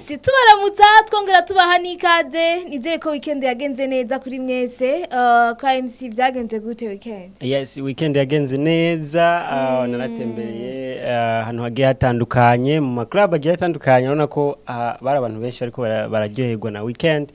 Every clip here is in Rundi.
Yes, tubaramutsa twongera tubaha n'ikaze. Nizere ko weekend yagenze neza kuri mwese. Kwa MC byagenze gute weekend? Yes, weekend yagenze neza. Naratembereye ahantu hagiye hatandukanye, mu maclub agiye atandukanye. Urabona ko bari abantu benshi bariko bararyoherwa na weekend.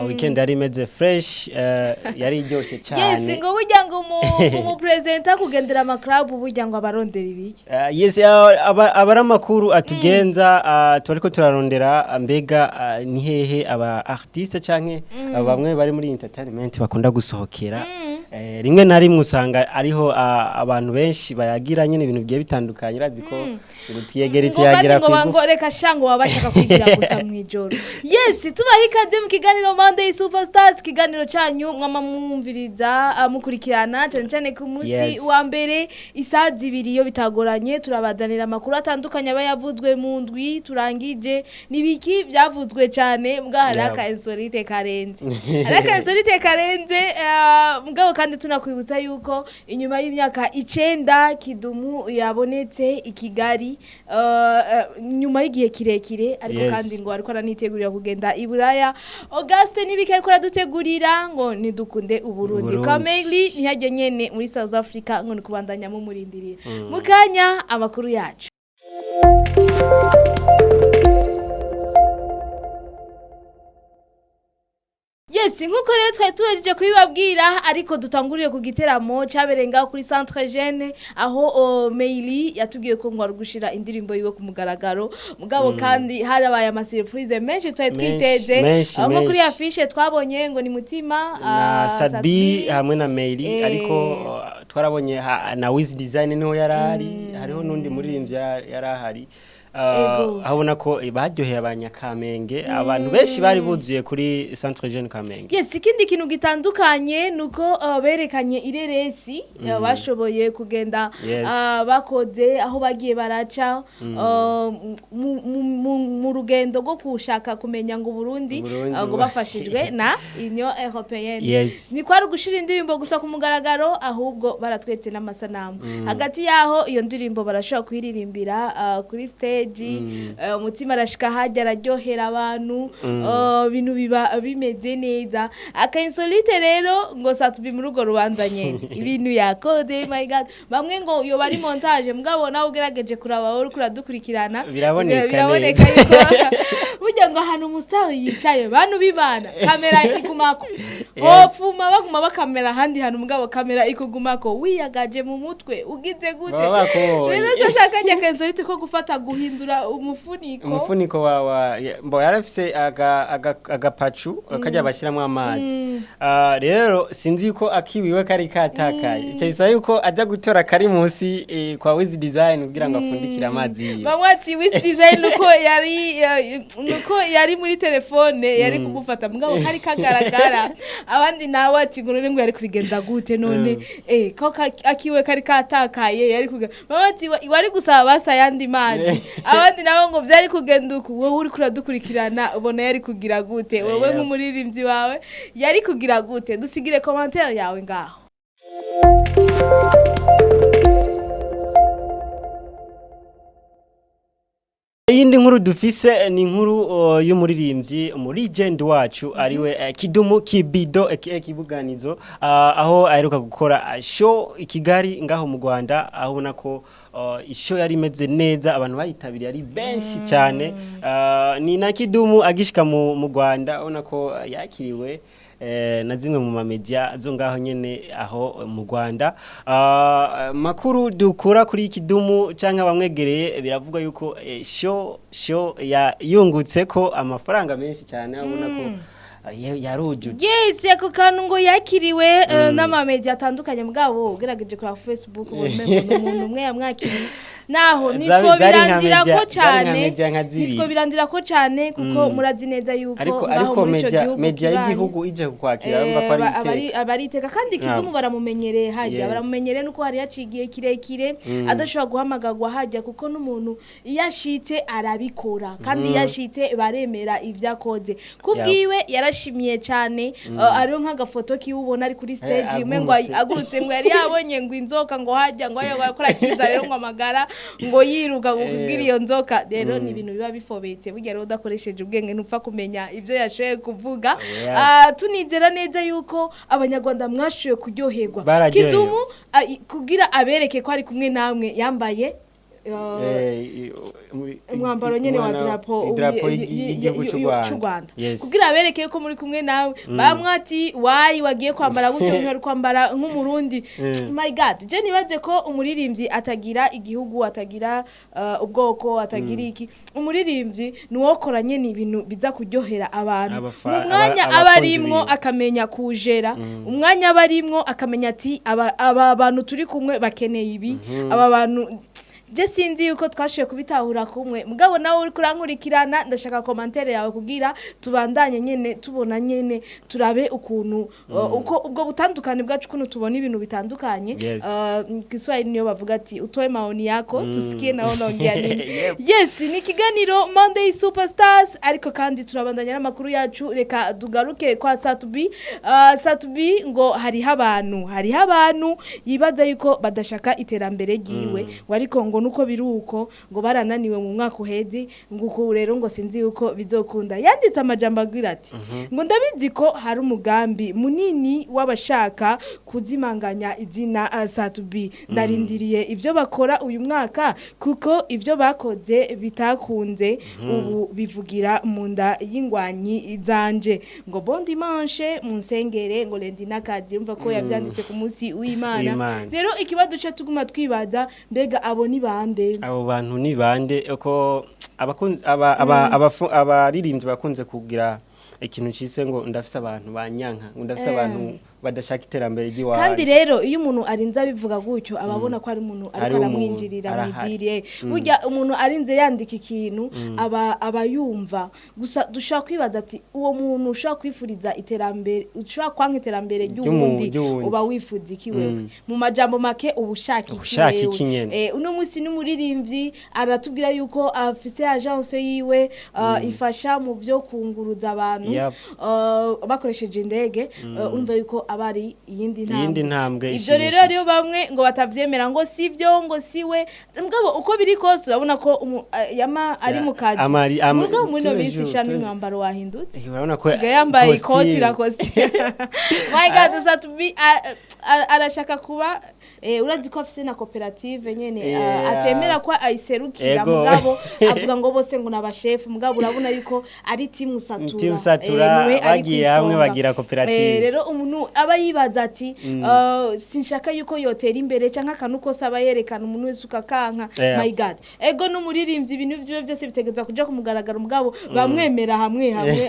Weekend yari imeze fresh, yari iryoshe cyane. Yes, ngo burya ngo umupresenter kugendera amaclub, burya ngo abarondera ibiki? Yes, abari amakuru atugenza, turiko turarondera, mbega ni hehe aba artiste canke bamwe bari muri entertainment bakunda gusohokera. Rimwe na rimwe usanga ariho abantu benshi bayagira nyine ibintu bigiye bitandukanye. Urazi ko ngo tiyegera ngo kandi itiyagira ngo ngo reka sha, ngo baba bashaka kwigira gusa mw'ijoro. Yes, tubaha ikaze mu kiganiro Monday Superstars, ikiganiro canyu mwama mwumviriza, mukurikirana cyane cyane ku munsi wa mbere isaha 2 iyo bitagoranye. Turabazanira amakuru atandukanye aba yavuzwe mu ndwi turangije. Nibiki byavuzwe cyane mbwa? Hari aka insolite karenze, hari aka insolite karenze. Mugabo kandi tunakwibutsa yuko inyuma y'imyaka 9 Kidumu yabonetse i Kigali, nyuma y'igihe kirekire, ariko kandi ngo ariko aranitegurira kugenda i Buraya. Auguste nibiki ariko aradutegurira ngo nidukunde Uburundi? Uburundi. Kameli ntihajye nyene muri South Africa, ngo ni kubandanya mumurindirira. Mu kanya amakuru yacu. Yes, nkuko rero twari tuhejeje kubibabwira, ariko dutanguriye ku giteramo cyabereye ngaho kuri Centre Jeune, aho Meili yatubwiye ko ngo ari gushira indirimbo yiwe ku mugaragaro. Mugabo kandi harabaye ama surprise menshi twari Menshi, twiteze. menshi, Aho nko kuri menshi. affiche twabonye ngo ni Mutima na Sadbi Sadbi. hamwe na Meili. Ariko twarabonye na Wiz Design niho yarari, hariho n'undi muririmbyi yari ahari. Aho ubona ko baryoheye abanyakamenge, abantu benshi bari buzuye kuri Centre Jeune Kamenge. Yes, ikindi kintu gitandukanye nuko berekanye ireresi, bashoboye kugenda bakoze aho bagiye baraca mu rugendo rwo kushaka kumenya ngo Burundi, Burundi ngo bafashijwe na Union Européenne. Ni kwari gushira indirimbo gusa ku mugaragaro, ahubwo baratwetse n'amasanamu. Hagati yaho iyo ndirimbo barashobora kuyiririmbira kuri stage, Umutima arashika hajya araryohera abantu, ibintu biba bimeze neza. Aka insolite rero ngo Satubi muri urwo rubanza nyene ibintu yakoze, my God, bamwe ngo yo bari montage, mugabo nawe ugerageje kuraba, wowe uriko uradukurikirana, Biraboneka biraboneka neza. yuko burya ngo ahantu umustar yicaye, bantu bibana kamera igumako. Hopfuma baguma bakamera ahandi hantu, mugabo kamera ikugumako, wiyagaje mu mutwe ugize gute? Baba bakubonye. Rero sasa kajya kensorite ko gufata guhindura umufuniko. Umufuniko wa mbo yarafise agapacu kajya bashyiramo amazi. Rero sinzi yuko akiwiwe kari katakaye, icyo bisaba yuko ajya gutora kari munsi kwa Wiz Design kugira ngo afundikire amazi yiwe. Bamwe ati Wiz Design nuko yari nuko yari muri telefone yari kugufata, mugabo kari kagaragara. Abandi nawe ati ngo none ngo yari kubigenza gute none ko akiwe kari katakaye? Yari kugenza, bamwe ati wari gusaba basa ayandi mazi. Abandi nabo ngo byari kugenda uku. Wowe uri kuradukurikirana ubona yari kugira gute? Wowe nk'umuririmbyi wawe yari kugira gute? Dusigire commentaire yawe ngaho. Iyindi nkuru dufise ni inkuru y'umuririmbyi, umulegend wacu, ariwe Kidumu Kibido aka Kibuganizo, aho aheruka gukora show i Kigali ngaho mu Rwanda, aho ubona ko ishow yari imeze neza, abantu bayitabiriye ari benshi cyane. Ni na Kidumu agishika mu Rwanda, ubona ko yakiriwe na zimwe mu mamedia zo ngaho nyene aho mu Rwanda. Makuru dukura kuri Kidumu canke abamwegereye, biravuga yuko show ya yungutse ko amafaranga menshi cyane, abona ko yarujuje. Yes, ako kantu ngo yakiriwe n'amamedia atandukanye, mugabo ugerageje kuri Facebook ubona ngo ni umuntu umwe yamwakiriye. Naho nitwo Zari nka birandira ko zari nka cane media nka zibiri. Nitwo birandira ko cane, kuko murazi neza yuko ariko ngaho ariko muri ico media gihugu media kibanyi, y'igihugu ije kukwakira, urumva ko ari iteka. Aba ari iteka. Kandi Kidumu baramumenyereye hajya. Baramumenyereye nuko hari yaciye igihe kirekire adashobora guhamagarwa hajya, kuko n'umuntu iyo ashitse arabikora, kandi iyo ashitse baremera ibyo akoze. Kubwiwe yarashimiye cyane. Hariho nk'agafoto kiwe ubona ari kuri stage imwe ngo agurutse. Agurutse, ngo yari yabonye ngo inzoka ngo hajya ngo ayo akora kiza rero ngo amagara. ngo yiruka ngo kubwira iyo nzoka. Rero ni ibintu biba bifobetse, burya rero udakoresheje ubwenge ntupfa kumenya ibyo yashoboye kuvuga. Tunizera neza yuko abanyarwanda mwashoboye kuryoherwa. Bararyohewe. Kidumu kugira abereke ko ari kumwe namwe yambaye umwambaro nyene wa drapo idarapo y'igihugu cy'u Rwanda. Yes. Kugira abereke ko muri kumwe nawe, bamwe ati wayi wagiye kwambara gutyo, ntwari kwambara nk'umurundi. My God, je nibaze ko umuririmbyi atagira igihugu, atagira ubwoko, atagira iki. Umuririmbyi nuwokora nyene ibintu biza kuryohera abantu mu mwanya aba abakunzi arimwo, biwe. Akamenya kujera umwanya aba arimwo, akamenya ati aba bantu turi kumwe bakeneye ibi, aba bantu. Je sinzi yuko twashoboye kubitahura kumwe, mugabo nawe uri kurankurikirana, ndashaka commentaire yawe kugira tubandanye nyene, tubona nyene, turabe ukuntu uko ubwo butandukane bwacu, ukuntu tubona ibintu bitandukanye. Kiswahili niyo bavuga ati utoe maoni yako, tusikie nawe unaongea nini. Yes, ni ikiganiro Monday Superstars, ariko kandi turabandanya n'amakuru yacu. Reka tugaruke kwa Sat-B. Sat-B ngo hariho abantu yibaza yuko badashaka iterambere ryiwe, ngo ariko ngo nuko biruko ngo barananiwe mu mwaka uheze, ngo uko rero ngo sinzi yuko bizokunda. Yanditse amajambo agira ati ngo ndabizi ko hari umugambi munini w'abashaka kuzimanganya izina Sat-B, ndarindiriye ibyo bakora uyu mwaka, kuko ibyo bakoze bitakunze ubu bivugira mu nda y'ingwanyi zanje. Ngo bon dimanche, munsengere, ngo lundi n'akazi. Umva ko yabyanditse ku munsi w'Imana. W'Imana. Rero ikibazo cyo tuguma twibaza, mbega abo ni bande? Abo bantu ni bande? Ko abakunzi aba aba abaririmbyi bakunze kugira ikintu cise ngo ndafise abantu banyanka, ngo ndafise abantu badashaka iterambere ry'iwacu. Kandi rero iyo umuntu arinze abivuga gutyo, aba abona ko ari umuntu ariko Ari umuntu, aramwinjirira mu arahari. idiri. Burya umuntu arinze yandika ikintu, aba yumva gusa. Dushobora kwibaza ati uwo muntu ushobora kwifuriza iterambere, ushobora kwanka iterambere ry'uwundi, ry'uwundi. uba wifuza iki wewe? Mu majambo make, uba ushaka iki Ushaka wewe? iki nyene? Uno munsi n'umuririmbyi aratubwira yuko afise agence yiwe ifasha mu byo kunguruza abantu bakoresheje indege. Urumva yuko aba ari iyindi ntambwe. Iyindi ntambwe Ibyo rero ishimishije. hariyo bamwe ngo batavyemera, ngo si byo, ngo siwe. Mugabo uko biri kose urabona ko yama ari mu kazi. Mugabo muri ino minsi toujours, sha toujours. n'umwambaro wahindutse. Urabona ko Sigaye yambaye ikoti costume. La costume. My God, Sat-B arashaka kuba urazi ko afise na koperative nyene, atemera ko ayiserukira. Mugabo avuga ngo bose ngo nabashefu, mugabo urabona yuko ari team Satura. Team Satura, Niwe ari bagiye hamwe kw'isonga. bagira koperative. Rero umuntu aba yibaza ati sinshaka yuko yotera imbere, canke akantu kose aba yerekana umuntu wese ukakanka. My God, ego n'umuririmbyi ibintu vyiwe byose bitegeza kuja kumugaragara, mugabo bamwemera hamwe hamwe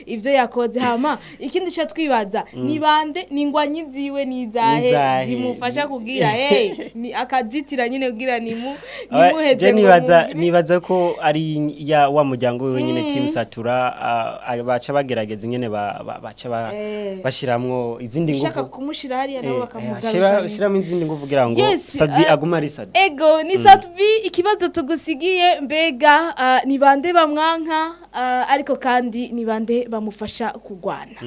ivyo yakoze. Hama ikindi cyo twibaza ni bande, ni ingwanyi ziwe ni izahe Nizahe? zimufasha kugira hey ni akazitira nyine kugira nimu Oya, nimuheze je ngo nibaza mugire. ko ari ya wa muryango wiwe nyine, Team Satura, baca bagerageza nyene baca bashiramwo izindi Ushaka nguvu. kumushira hariya nabo bakamugarukana. Bashiramo izindi nguvu kugira ngo Yes, Sat-B agume ari Sat-B. Ego ni Sat-B. Ikibazo tugusigiye, mbega ni bande bamwanka, ariko kandi ni bande bamufasha kugwana?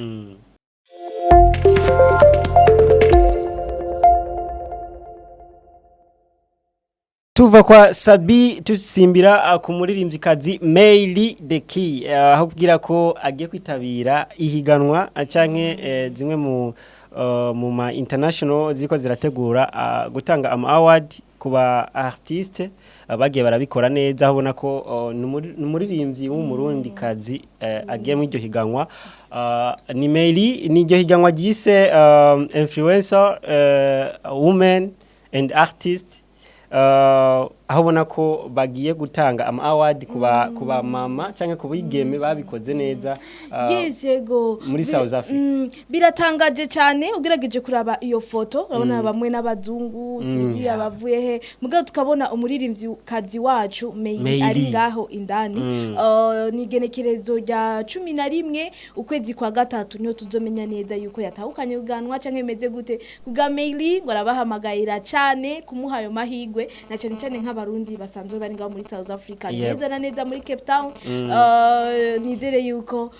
Tuva kwa Sat-B tusimbira ku muririmvyikazi Meili the Key, aho kugira ko agiye kwitabira ihiganwa canke zimwe mu ma international ziriko zirategura gutanga ama award ku ba artiste bagiye barabikora neza, aho ubona ko n'umuririmbyi w'umurundikazi agiye mu iryo higanwa. Ni Meili, ni iryo higanwa ryise influencer women and artist, aho ubona ko bagiye gutanga ama award kuba mama canke ku bigeme babikoze neza Yes, yego. muri South Africa. Biratangaje cyane ugerageje kuraba iyo foto, urabona bamwe n'abazungu, sinzi abavuye he, mugabo tukabona umuririmbyi kazi wacu Meili Meili. ari ngaho indani. Ni igenekerezo rya 11 ukwezi kwa gatatu niho tuzomenya neza yuko yatahukanye uganwa canke bimeze gute. Kubwa Meili ngo arabahamagayira cyane kumuha ayo mahigwe, na cyane cyane nk'aba n'abarundi basanzwe bari ngaho muri South Africa, Yep. neza na neza muri Cape Town. Nizere yuko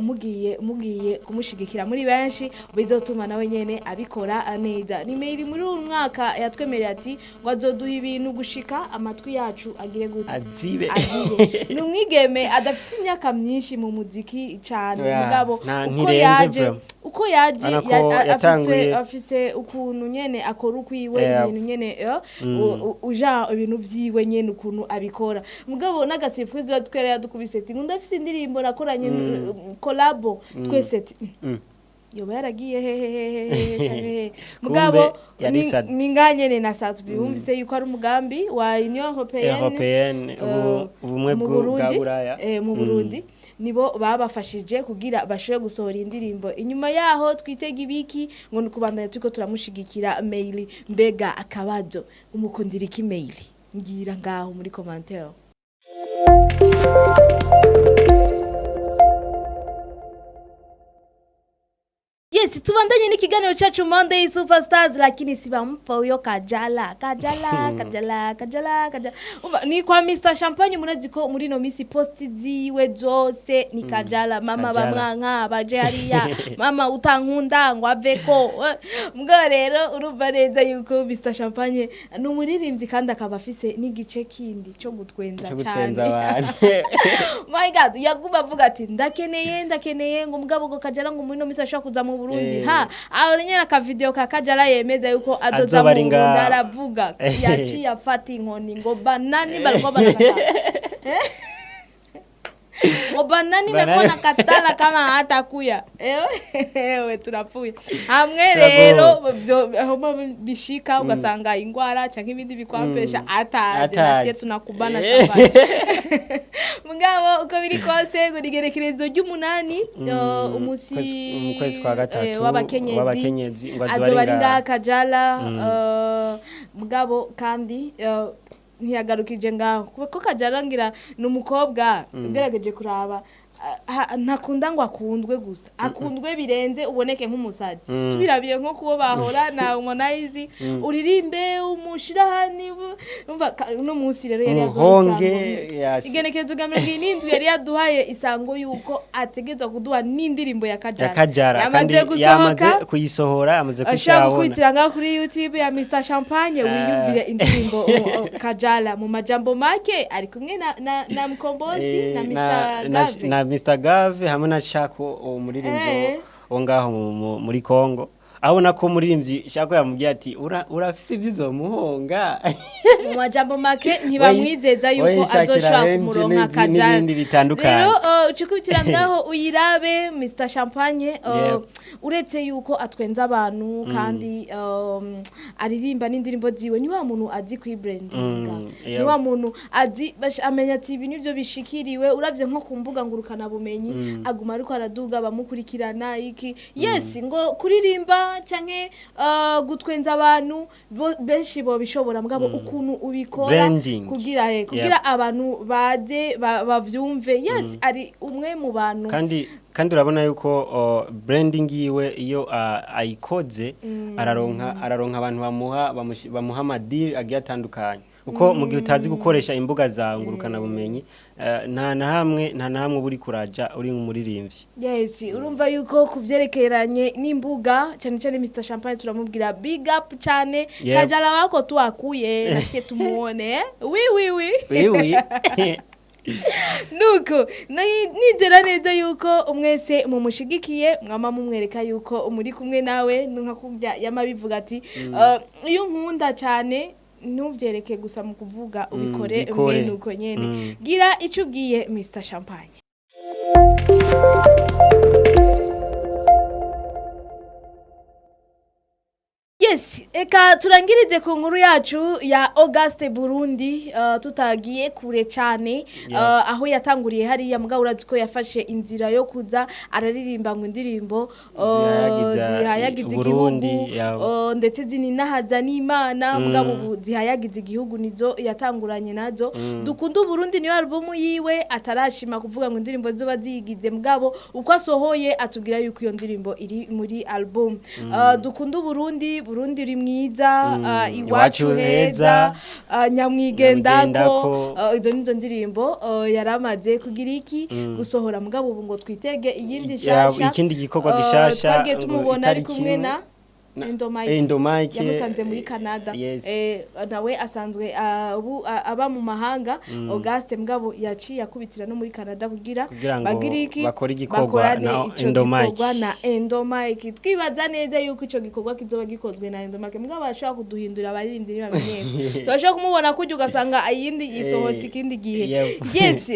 mugiye kumushigikira muri benshi, bizotuma nawe nyene abikora neza. Ni Meili muri uyu mwaka yatwemereye ati ngo azoduha ibintu gushika amatwi yacu agire gute? Azibe. Azibe. Ni umwigeme adafise imyaka myinshi mu muziki cane, Yeah, mugabo nta- uko ntirenze yaje vraiment. uko yaje Urabona ko afise ukuntu nyene akora ukwiwe, ibintu nyene uja ibintu vyiwe nyene ukuntu abikora. Mugabo n'aga surprise batwera yadukubise ati ngo ndafise indirimbo nakoranye collabo, twese ati yoba yaragiye hehehehehe canke hehe? Mugabo Kumbe yari ni nga nyene na Sat-B wumvise yuko ari umugambi wa Union Européenne, Européenne, ubumwe mu bwa Burundi, Buraya. Mu Burundi nibo babafashije kugira bashobore gusohora indirimbo. Inyuma yaho twitega ibiki? Ngo ni ukubandanya turiko turamushigikira Meili. Mbega akabazo, umukundira iki Meili? Ngira ngaho muri commentaire. Yes, tubandanye n'ikiganiro cyacu Monday Superstars, lakini sibampa huyo Kajala, Kajala, Kajala, Kajala, Kajala. Umva, ni kwa Mr Champagne. Murazi ko muri no misi post ziwe zose ni Kajala, mama. Kajala. Bamwanka baje hariya, mama utankunda ngo aveko. Mbwa rero urumva neza yuko Mr Champagne ni umuririmbyi kandi akaba afise n'igice kindi cyo gutwenza Cyo cyane. gutwenza abantu. My God, yaguma avuga ati ndakeneye, ndakeneye ngo mugabo ngo Kajala ngo muri no misi ashobora kuza mu Burundi. Ha, aho nyene aka video ka Kajala yemeza yuko azoza Azoba mu ari Burundi, ngaho. aravuga yaciye afata inkoni ngo banani balikuwa banakataa. Ngo banani Banani. beko nakatala kama hatakuya. Ewe ewe, turapfuye hamwe. Turagowe. Rero byo aho bishika ugasanga ingwara canke ibindi bikwampesha ataje. Ataje. Nasiye tunakubana champagne. Mugabo uko biri kose ngo nigerekerezo ry'umunani, umunsi mu kwezi kwa gatatu w'abakenyezi, w'abakenyezi, ngo azoba azoba ari ari ngaha. ngaha Kajala. Mugabo kandi ntiyagarukije ngaho, kuko Kajala ngira ni umukobwa ugerageje kuraba, ntakunda ngo akundwe gusa, akundwe birenze uboneke nk'umusazi. Tubirabiye nko kubo bahora na Harmonize, uririmbe umushirahani umva uno munsi rero yari yaduhaye Umuhonge isango. Igenekerezo rya 77 yari yaduhaye isango yuko ategerezwa kuduha n'indirimbo ya Kajara. Ya Kajara kandi Yamaze yamaze gusohoka. kuyisohora, yamaze Ashaka kwishyira. gukurikira ngaho kuri YouTube ya Mr Champagne, wiyumvire indirimbo Kajala. Mu majambo make ari kumwe na Mkombozi na Mr Gave. Na Mr Gave hamwe na Chako, uwo muririmbyi wo ngaho muri Congo, aho ubona ko umuririmbyi Chako yamubwiye ati urafise ibyo uzomuhonga. Mu majambo make ntibamwizeza yuko Wayishakira azoshobora henshi kumuronka Kajala. n'ibindi bitandukanye. Rero ucikubitira ngaho uyirabe Mr Champagne. Uretse yuko atwenza abantu kandi aririmba n'indirimbo ziwe, ni wa muntu azi kwibrandinga, ni wa muntu azi amenya ati ibi nivyo bishikiriwe. Uravye nko ku mbuga ngurukana bumenyi, aguma ariko araduga bamukurikirana iki. Yes, ngo kuririmba canke gutwenza abantu benshi bo bishobora, mugabo ukuntu ubikora Branding. kugira kugira abantu baze bavyumve. Yes, ari umwe mu bantu. Kandi urabona yuko branding yiwe iyo ayikoze araronka abantu bamuha ama deal agiye atandukanye, kuko mu gihe utazi gukoresha imbuga za ngurukana bumenyi, nta na hamwe uba uri kuraja uri nk'umuririmbyi. Yes, urumva yuko kuvyerekeranye n'imbuga cyane cyane Mr Champagne turamubwira big up cyane. Kajala wako tu akuye nasie tumuone, eh? Oui, oui, oui. Oui, oui. Nuko nizera neza yuko mwese mumushigikiye, mwama mumwereka yuko muri kumwe nawe. Nka kurya yama bivuga ati iyo nkunda cyane ntuvyereke gusa mu kuvuga, ubikore. Bikore. Mwene uko nyene. Gira ico ubwiye Mr Champagne. Yes, eka turangirize ku nkuru yacu ya Auguste Burundi, tutagiye kure cyane. Aho yatanguriye hariya, mugabo urazi ko yafashe inzira yo kuza araririmba ngo indirimbo Zihayagiza zihayagiza Burundi, igihugu, ndetse zininahaza n'Imana. Mugabo ubu zihayagiza igihugu nizo yatanguranye nazo. Dukunda Burundi niyo album yiwe atarashima kuvuga ngo indirimbo zoba ziyigize, mugabo uko asohoye atubwira yuko iyo ndirimbo iri muri album. Dukunda Burundi, Burundi. Burundi uri mwiza, iwacu Iwacu heza, heza, nyamwigendako. Nyamwigendako. Izo nizo ndirimbo yaramaze kugira iki gusohora, mugabo ubu ngo twitege iyindi nshasha. Ikindi gikorwa gishasha, twagiye ngo tumubona ari itariki kumwe imwe. na Endomike. Endomike. Yamusanze muri Canada. Yes. Nawe asanzwe ubu aba mu mahanga, Auguste, mugabo yaciye akubitira no muri Canada kugira Kugira ngo bagire iki? bakore igikorwa Bakorane na ico Endomike. gikorwa na Endomike. Twibaza neza yuko ico gikorwa kizoba gikozwe na Endomike, mugabo bashobora kuduhindura abaririmbyi ntibamenyere, turashobora kumubona kurya ugasanga iyindi isohotse ikindi gihe. Yes,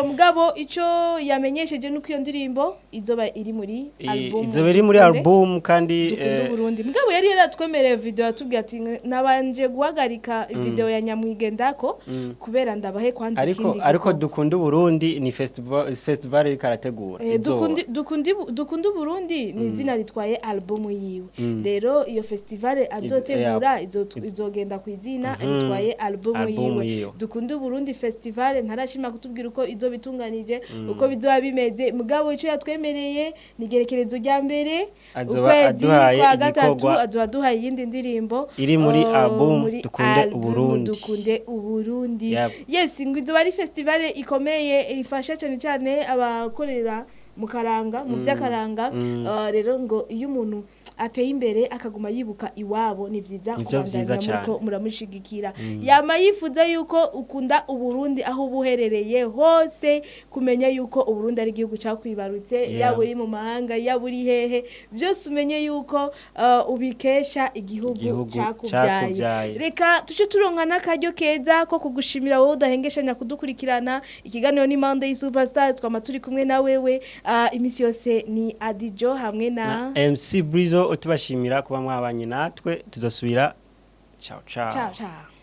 mugabo ico yamenyesheje nuko iyo ndirimbo izoba iri muri album. Izoba iri muri album kandi Dukunda Uburundi. Mugabo yari yaratwemereye video, yatubwiye ati nabanje guhagarika video ya nyamwigendako kubera ndabahe kwanza ariko ikindi ariko gikorwa. Dukunda Uburundi ni festival iriko arategura. Izoba. Dukundi Burundi ni izina ritwaye album yiwe. Rero iyo festival azotegura izogenda ku izina ritwaye album Album yiwe. yiwe. Dukunde Burundi Festival ntarashima kutubwira uko izo bitunganije, uko bizoba bimeze, mugabo ico yatwemereye ni igerekerezo rya mbere Azoba ukwezi aduhaye kwa gatatu, igikorwa azoba aduhaye iyindi ndirimbo iri muri album muri Dukunde album Uburundi. Dukunde Uburundi. Yep. Yes, ngo izoba ari festival ikomeye ifasha cyane cyane abakorera mu karanga, mu by'akaranga. Rero ngo iyo umuntu ateye imbere akaguma yibuka iwabo, ni byiza Nivyo vyiza kubandanya muriko cane. muramushigikira. Yama yifuza yuko ukunda Uburundi aho uba uherereye hose, kumenya yuko Uburundi ari igihugu cakwibarutse, yaba uri mu mahanga, yaba uri hehe, byose umenye yuko ubikesha igihugu Igihugu cakubyaye. cakuvyaye. Reka tuce turonka n'akaryo keza ko kugushimira wowe udahengeshanya kudukurikirana. Ikiganiro ni Monday Superstars, twama turi kumwe na wewe imisi yose. Ni Adijo hamwe na Na MC Brizo, tubashimira kuba mwabanye natwe. Tuzosubira. Ciao ciao. Ciao ciao.